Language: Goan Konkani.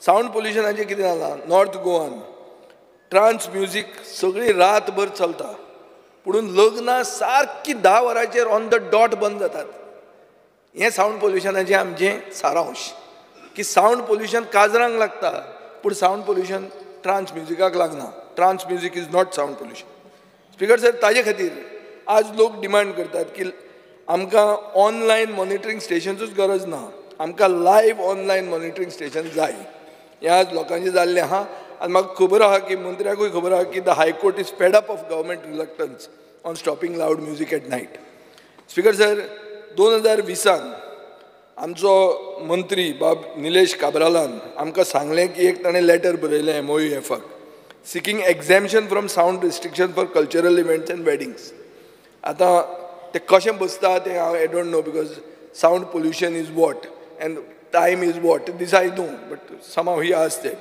सावंड पोल्युशनाचें कितें जालां, नॉर्थ गोवान ट्रान्स म्युजीक सगळी रातभर चलता, पुणून लग्नां सारकी 10 वरांचेर ऑन the dot बंद जातात. हें सावंड पोल्युशनाचें आमचें सारांश की सावंड पोल्युशन काजरांक लागता, पूण सावंड पोल्युशन ट्रान्स म्युजिकाक लागना. Trance music is not sound pollution. Speaker sir, ताजे खातीर आज लोक डिमांड करतात की आमकां ऑनलायन मॉनिटरींग स्टेशनचूच गरज ना, आमकां लायव्ह ऑनलायन मॉनिटरींग स्टेशन जाय. हें आज लोकांचें जाल्लें आहा आनी म्हाका खबर आहा की मंत्र्याकूय खबर आहा की the high court is fed up of government reluctance on stopping loud music at night. Speaker sir, 2020 आमचो मंत्री बाब निलेश काब्रालान आमकां सांगलें की एक ताणें लेटर बरयलें MOUF seeking exemption from sound restriction for cultural events and weddings. आतां तें कशें बसता तें हांव I don't know, because sound pollution is what and time is what, this I know, but somehow he asked that.